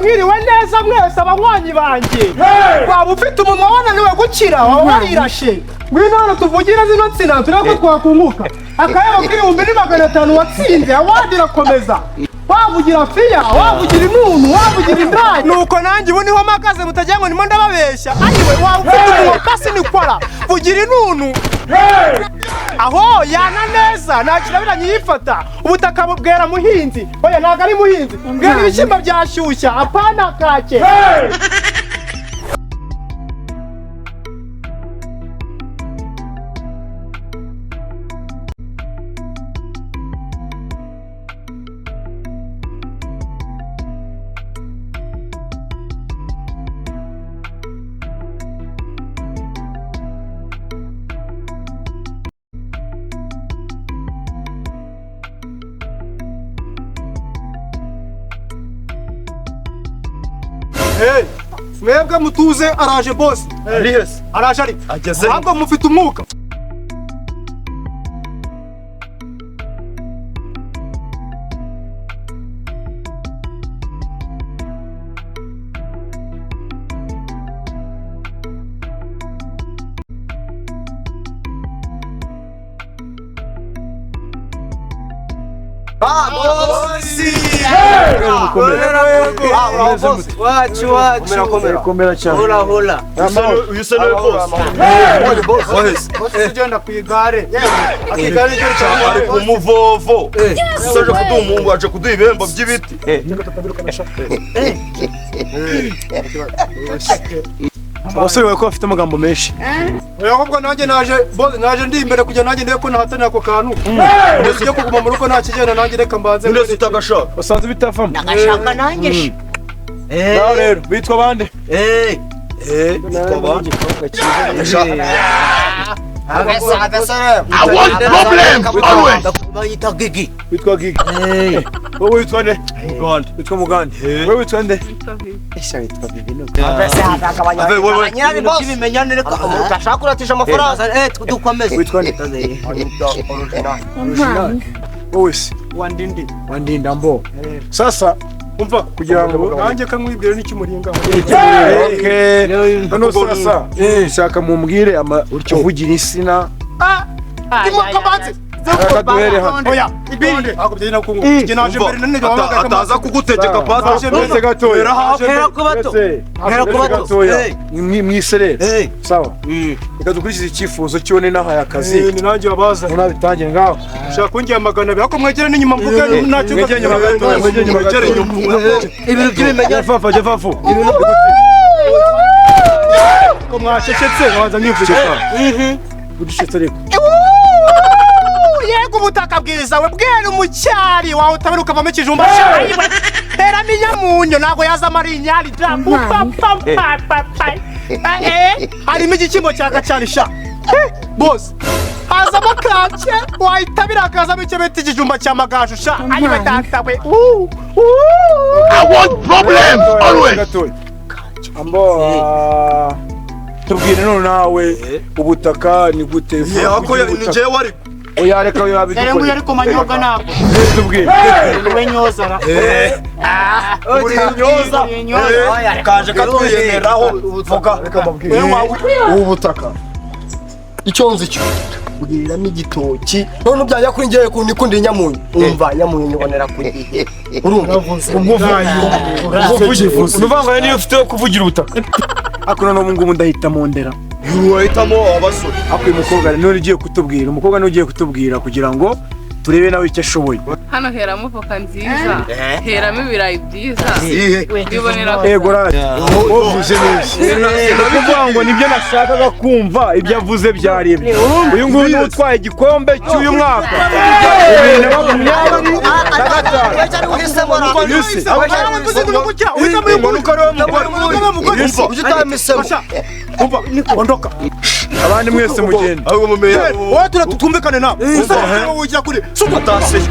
Mwiriwe neza mwese, abanywanyi banjye. Waba ufite umunwa wananiwe gukira, waba warirashe, ngwino hano tuvugire zino nsina, turebe ko twakunguka akayabo k'1500 watsinze. Award irakomeza. Wavugira fiya, wavugira inunu, wavugira indaya. Nuko nanjye ubu niho mpagaze, mutagira ngo ndimo ndababeshya. Ayiwe, waba ufite umunwa kasi nikora, vugira inunu aho yana neza, nta kirabiranye yifata. Ubutaka bwera muhinzi. Oya, ntabwo ari muhinzi, bwera ibishyimbo byashyushya, apana kake. Hey, mwebwe mutuze, araje boss. Arihese? Araje, ari Ageze? Ahubwo mufite umwuka. Bosi. Wacu wacu. Komera cyane. Hola hola. Uyu se niwe boss? Wahese? Boss, ugenda ku igare, akigare ryo cyane. Ari ku muvovo. Gusa aje kuduha umuhungu, aje kuduha ibihembo by'ibiti. Abasore bawe ko bafite amagambo menshi? Oya, ahubwo nanjye naje boss, naje ndi imbere kugira nanjye ndebe ko nahatanira ako kantu. Ndetse ujye kuguma mu rugo nta kigenda, nanjye reka mbanze. Ndetse utagashaka. Basanze bitavamo. Ndagashaka nanjye shi. Nawe rero bitwa bande? Eh. Bitwa bande? I want problems always. Bayita Gigi. Witwa Gigi? Eh. Wowe witwa nde? Mugande. Witwa Mugande? Wowe witwa nde? Ave wewe. Kibimenyane reka Utashaka uratisha amafaranga. Eh, dukomeze. Witwa nde? Wowe se? Wandindi. Wandinda mbo. Sasa umva kugira ngo nanjye kamwibwira n'ikimuringa. Okay. Noneho sasa shaka mumbwire ama uvugira insina. Ndimo kabanze. Reka duhere hano. Oya, ibindi ahubwo byari nakungu. Njye naje mbere none Ata- Ataza kugutegeka pata. Uretse gatoya. Hera hafi. Hera ku bato. Uretse. Hera ku Uretse bato. gatoya. Eh. Mwiserere. Eh. Sawa. Reka dukurikize icyifuzo cyone nahaye akazi. Ni nanjye wabaza. Nabitangire ngaho. Ushaka kungira 200, ariko mwegere n'inyuma mvuge ntacyo. Mwegere inyuma gatoya, mwegere inyuma Mwegere gatoya. inyuma. Ibintu by'ibimenyane. Fafa, jya fafu. Ko mwacecetse nkabanza nkivuga. Uducetse ariko. Yego, ubutaka bwiza we bwera umucyari wawe utabera ukavamo ikijumba cyawe. Heramo inyamunyo, ntabwo yazamo ari inyari da. Pa eh, harimo igikingo cya gacyari sha. Bose hazamo kake wahitabira, hakazamo icyo bita ikijumba cya magaju sha. Ayiwe data we. I want problems always. Gatoya. Ambo. Tubwire none nawe, ubutaka ni gute? Ako ni jewe ariko. Oya, reka Dore nguyu. yabidukore. Ariko manyoga ntabwo Tubwire. we nyozara. Uri nyoza. Uri nyoza. Kaje katwiyemeraho. Vuga. Reka mbabwire, ubu butaka icyo nzi cyo bwiriramo igitoki. None byajya kuri njyewe kuntu ikundira inyamunyu, umva, inyamunyu nyibonera ku gihe, urumva? Uvuga ngo niyo ufite yo kuvugira ubutaka. Ariko none ubu ngubu ndahita mondera. Wahitamo abasore. Ariko uyu mukobwa none ugiye kutubwira, umukobwa niwe ugiye kutubwira kugira ngo turebe nawe icyo ashoboye. Hano heramo voka nziza, heramo ibirayi byiza, bibonera. Ego rati, uvuze neza. Kuvuga ngo nibyo nashakaga kumva, ibyo avuze byari ibyo. Uyu nguyu niwe utwaye igikombe cy'uyu mwaka 2025. Yusi. Ujye utamisemo. Ondoka. Abandi mwese mugenda. Ahubwo mumenye. Wowe tura twumvikane nawe. Usa ujya kuri. Atasiye.